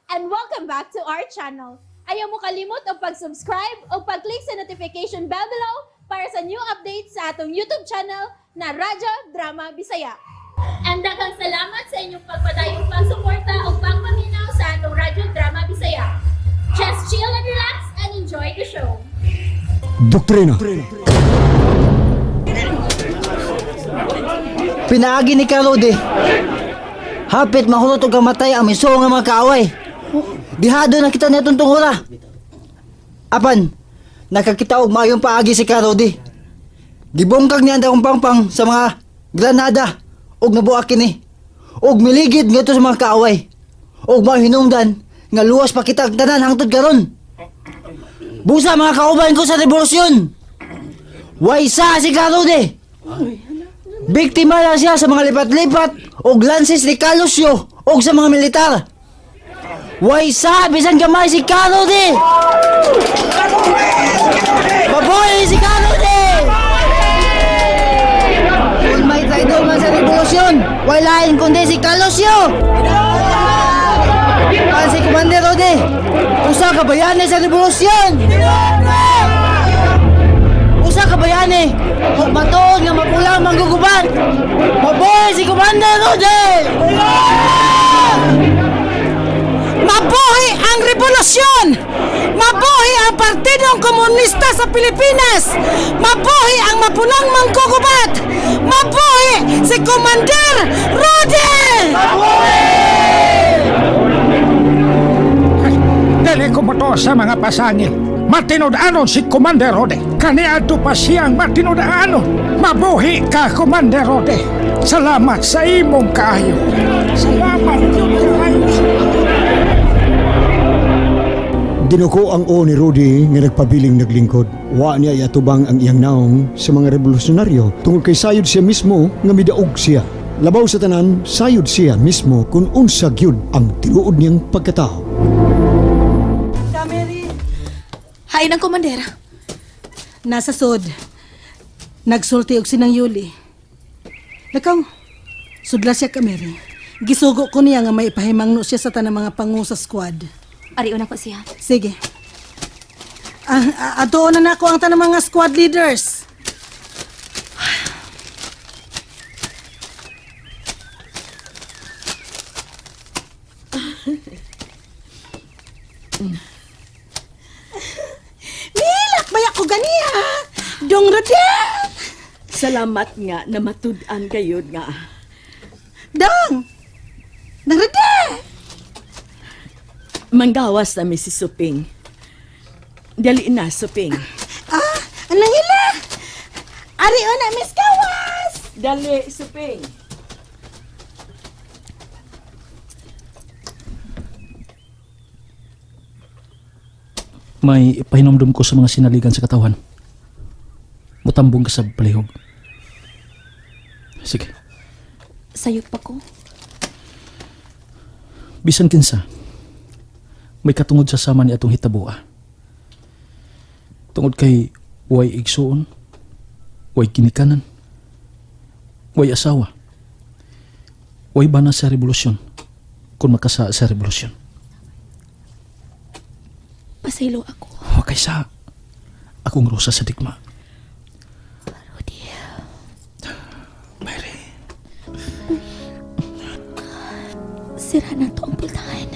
And welcome back to our channel. Ayaw mo kalimot og pag-subscribe o pag-click sa notification bell below para sa new updates sa atong YouTube channel na Radyo Drama Bisaya. And daghang salamat sa inyong pagpadayong pagsuporta o pagpaminaw sa atong Radyo Drama Bisaya. Just chill and relax and enjoy the show. Doktrina. Pinaagi ni Karode. Hapit mahulot og kamatay ang misuo nga mga kaaway. Dihado na kita niya tungura. Apan, nakakita og maayong paagi si Karode. Gibungkag niya ang dakong pangpang sa mga granada og nabuak kini. Og miligid ngadto sa mga kaaway. Og mao hinungdan nga luwas pa kita ang tanan hangtod karon. Busa mga kauban ko sa revolusyon. Waysa si Karode. Biktima lang siya sa mga lipat-lipat og lances ni Calusio og sa mga militar. Waysa bisan gamay si Carlo D. Mabuhay si Carlo D. Kung may traidor man sa revolusyon, walain kundi si Calusio. Pan si Commander Rode, usa ka bayani sa revolusyon. Usa ka bayani, ug matuod nga mapulang manggugubat. Mabuhay si Commander Rode! Mabuhi ang revolusyon! Mabuhi ang Partidong Komunista sa Pilipinas! Mabuhi ang mapulang mangkukubat! Mabuhi si Commander Rudy! Dili ko moto sa mga pasangil. Matinud-anon si Commander Rode. Kaniadto pa siyang matinud-anon. Mabuhi ka, Commander Rode. Salamat sa imong kaayo. Salamat yun kaayo. Dinuko ang o ni Rudy nga nagpabiling naglingkod. Wa niya iatubang ang iyang naong sa mga revolusyonaryo tungod kay sayod siya mismo nga midaog siya. Labaw sa tanan, sayod siya mismo kung unsa gyud ang tinuod niyang pagkatao. Hain ang komandera. Nasa sod. Nagsulti og sinang Yuli. Lakaw, sudla siya ka, Mary. Gisugo ko niya nga may ipahimangno siya sa tanang mga pangu sa squad. Arion ako siya. Sige. Ah, atuon na nako ang tanang mga squad leaders. Nilak ba ako ganiha? Dong Rodel! Salamat nga na matud-an gayud nga. Dong! Dong Rodel! Manggawas na mi si Suping. Dali na, Suping. Ah, anong ila? Ari na, Miss Kawas! Dali, Suping. May pahinomdom ko sa mga sinaligan sa katawan. Mutambong ka sa palihog. Sige. Sayop pa ko. Bisan kinsa, may katungod sa sama ni atong hitabua. Tungod kay way igsuon, way ginikanan, way asawa, way bana sa revolusyon, kung makasa sa revolusyon. Pasaylo ako. Wa kay sa akong rosa sa digma. Rudy. Mary, Sira na to ang pultahan.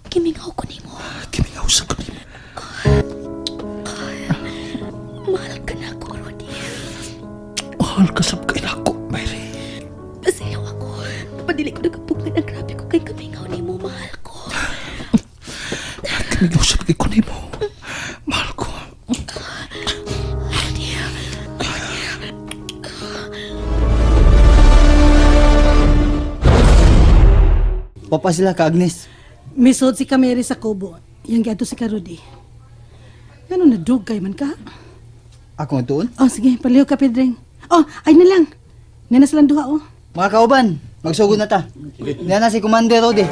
Kimingaw ko nimo. kimingaw sa kanimo. Mahal ka na ako, Rudy. Mahal ka sab kay nako, Mary. Pasaylo ako. Padili ko nagkapugngan ang grabe ko kay kamingaw nimo. Mahal ko. Kimingaw sa ko nimo. Mahal ko. Rudy. Papa sila ka Agnes. Misod si Kameri sa kubo. Yang giadto si Karudi. Ngano na dugay man ka? Ako ang tuon. Oh, sige, paliw ka, Pedring. Oh, ay na lang. Nana silang duha, oh. Mga kauban, magsugod na ta. Niya na si Commander Rode.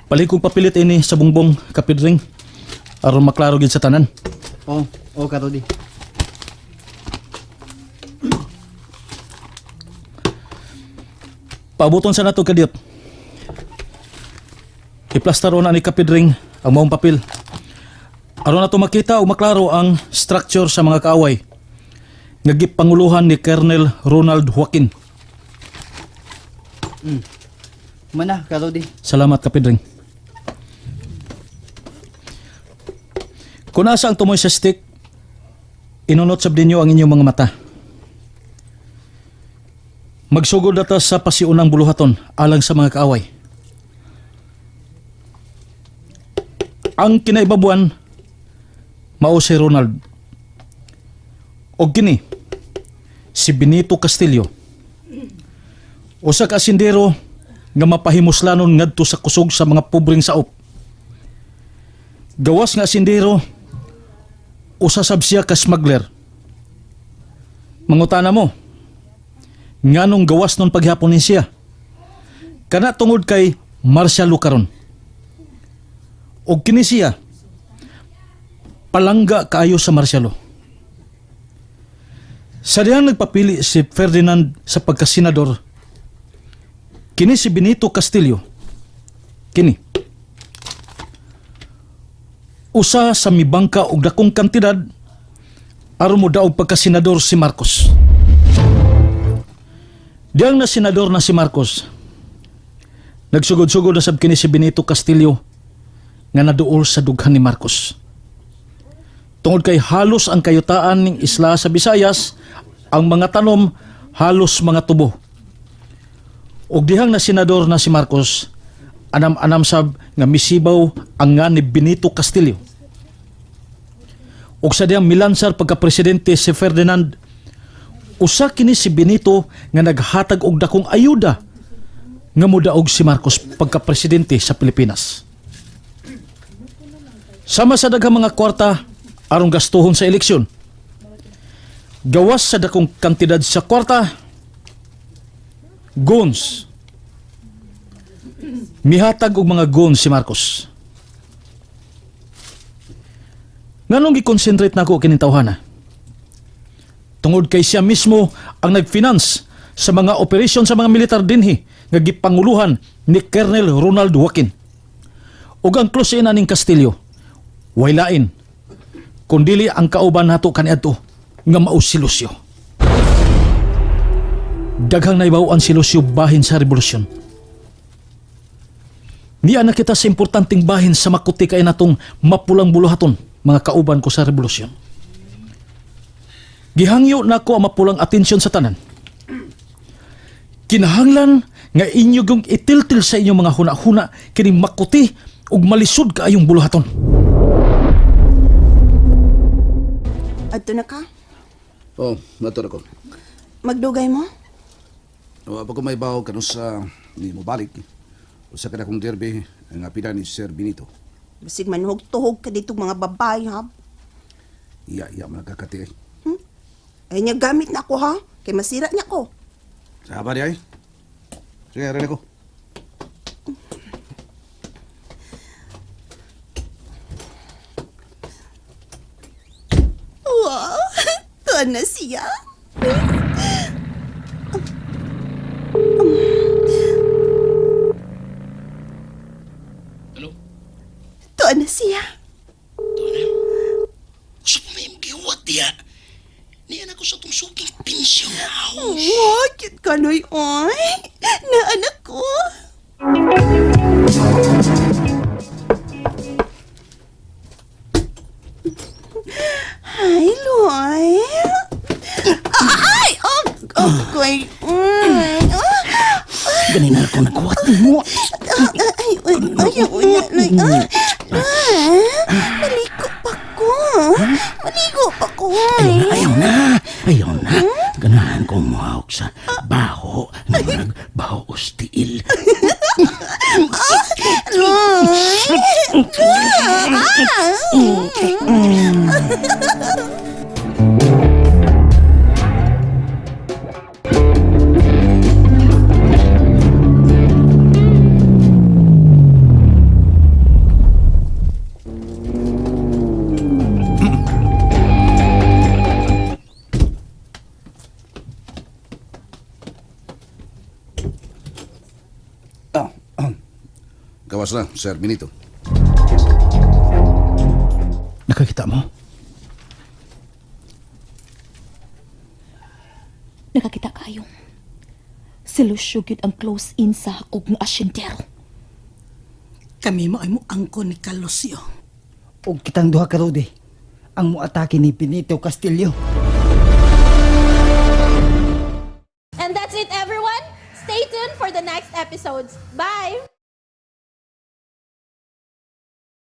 Palikong papilit ini sa bungbong kapidring. Aron maklaro gid sa tanan. Oh, oh ka Rodi. Paabuton sa nato kadiyot. Iplastar na ni Kapidring ang maong papel. Aron nato makita o maklaro ang structure sa mga kaaway nga gipanguluhan ni Colonel Ronald Joaquin. Mana ka Rodi. Salamat Kapidring. Kung asa ang tumoy sa stick, inunot sab ninyo ang inyong mga mata. Magsugod na ta sa pasiunang buluhaton alang sa mga kaaway. Ang kinaibabuan, mao si Ronald. Og kini, si Benito Castillo. Usa ka asindero nga mapahimuslanon ngadto sa kusog sa mga pobreng saop. Gawas nga asindero, usa sab siya ka smuggler. Mangutana mo, nganong gawas nun paghapon ni siya? Kana tungod kay Marcial Lucaron. Og kini siya, palangga kaayo sa Marcialo. Sa dihang nagpapili si Ferdinand sa pagkasenador, kini si Benito Castillo. Kini. Usa sa mibangka og dakong kantidad aron mo daog pagkasenador si Marcos. Diyang na senador na si Marcos. Nagsugod-sugod na sab kini si Benito Castillo nga naduol sa dughan ni Marcos. Tungod kay halos ang kayutaan ning isla sa Visayas, ang mga tanom halos mga tubo. Og dihang na senador na si Marcos, anam-anam sab nga misibaw ang nga ni Benito Castillo. Og sa dihang milansar pagka-presidente si Ferdinand, usa kini si Benito nga naghatag og dakong ayuda nga modaog si Marcos pagka-presidente sa Pilipinas. Sama sa daghang mga kwarta aron gastuhon sa eleksyon. Gawas sa dakong kantidad sa kwarta, guns. Mihatag og mga guns si Marcos. Nganong gi-concentrate nako kining tawhana? Tungod kay siya mismo ang nag-finance sa mga operasyon sa mga militar dinhi nga gipanguluhan ni Colonel Ronald Joaquin. Ug ang close in aning Castillo, way lain kundili ang kauban nato kaniadto nga mao si Lucio. Daghang naibaw-an si Lucio bahin sa revolusyon. Niya na kita sa importanteng bahin sa makuti kay natong mapulang buluhaton mga kauban ko sa revolusyon. Gihangyo nako ang mapulang atensyon sa tanan. Kinahanglan nga inyo gyung itiltil sa inyong mga huna-huna kining makuti ug malisod kaayong buluhaton. Adto na ka? Oh, nato na ko. Magdugay mo? Wa pa ko may bawo kanu sa ni mo balik. Usa ka na kong derby ang apila ni Sir Benito. Basig manhog tuhog ka dito mga babae ha. Iya iya man nagkakati ay. Ay niya gamit na ako ha. Kay masira niya ko. Sa ba di ay? Sige, ready ko. Wow! Tuan na siya. Hello? Tuan na siya. Gusto pa may gihuwat diya. Niyan ako sa tong suking pensyon house. Oh, cute ka, Noy. Oy. Na anak ko. Hi, Loy. Ay! Oh, okay. Mm. Ah, Ganin na ako naghuwat mo. ah, Ay, ay, ay, ay, ay, ay, ah, maligo pa ko. Maligo pa ko. Ayaw na, ayaw na. Ayaw na. Ganahan ko muhawak sa baho. Nang baho tiil. Loy! Ah! Ah, gawas na, Sir Benito. Nakakita mo? Nakakita kayo. Si Lucio gyud ang close-in sa hakog nga asyendero. Kami mo ay muangko ni Carlosio. Og kitang duha ka, Rudy. Ang muatake ni Benito Castillo.